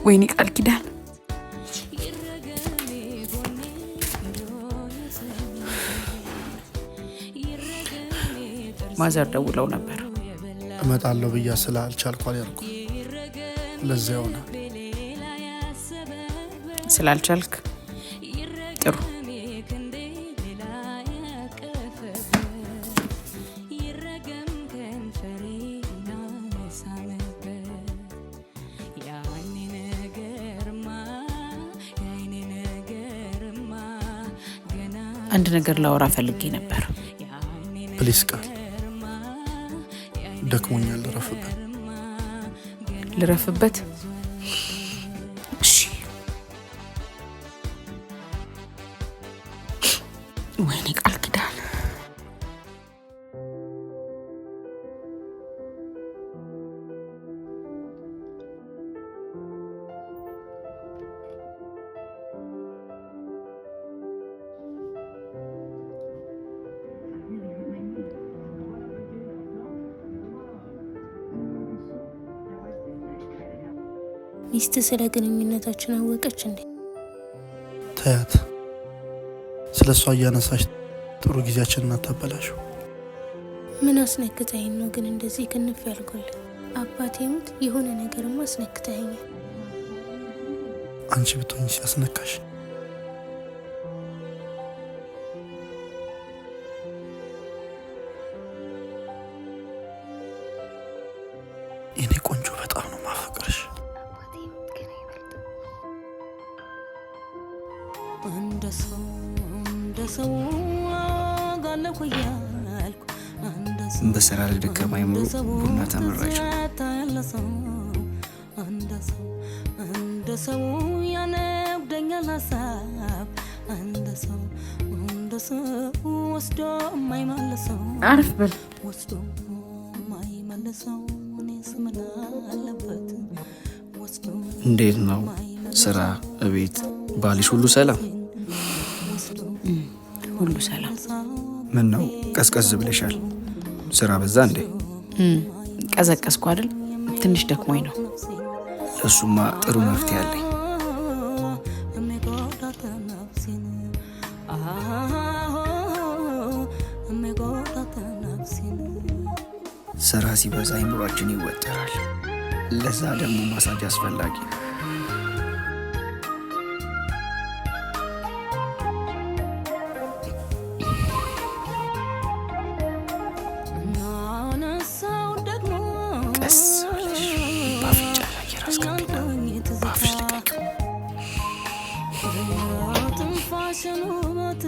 ወይኔ ቃል ኪዳን፣ ማዘር ደውለው ነበር። እመጣለሁ ብያ ስላልቻልኩ አልያልኩም። ለዚያ ይሆናል። ስላልቻልክ ጥሩ። አንድ ነገር ላወራ ፈልጌ ነበር። Please ቃል፣ ደክሞኛል፣ ልረፍበት። ልረፍበት? እሺ። ወይኔ ቃል ኪዳን። ሚስት ስለ ግንኙነታችን አወቀች እንዴ? ተያት። ስለ እሷ እያነሳሽ ጥሩ ጊዜያችንን አታበላሽው። ምን አስነክተኸኝ ነው ግን እንደዚህ ክንፍ ያልኩልህ? አባቴ ሙት የሆነ ነገርማ አስነክተኸኛል። አንቺ ብትሆኝ ሲያስነካሽ? የኔ ቆንጆ፣ በጣም ነው ማፈቅርሽ። እንደ ሰው እንደ ሰው አወጋለሁ እያልኩ እንደ ሰው በስራ ለደከመ አይምሮ ቡና ተመራጭ ነው። ትዝታ ያለ ሰው፣ እንደ ሰው እንደ ሰው ያነጉደኛል ሀሳብ፣ እንደ ሰው እንደ ሰው ወስዶ የማይመልሰው፣ አረፍ በል። ወስዶ የማይመልሰው፣ እኔስ ምን አለበት ወስዶ እንዴት ነው ስራ፣ እቤት፣ ባልሽ ሁሉ ሰላም? ሁሉ ሰላም። ምን ነው ቀዝቀዝ ብለሻል? ስራ በዛ እንዴ? ቀዘቀዝኩ አይደል? ትንሽ ደክሞኝ ነው። እሱማ ጥሩ መፍትሄ አለኝ። የሚጎዳት ነፍሴን፣ የሚጎዳት ነፍሴን። ስራ ሲበዛ አይምሯችን ይወጠራል። ለዛ ደግሞ ማሳጅ አስፈላጊ ነው። እናነሳው ደግሞ ቀስ ብለሽ በአፍንጫሽ አየር አስገቢና በአፍሽ ልቀቂው። ትንፋሽን ውበት።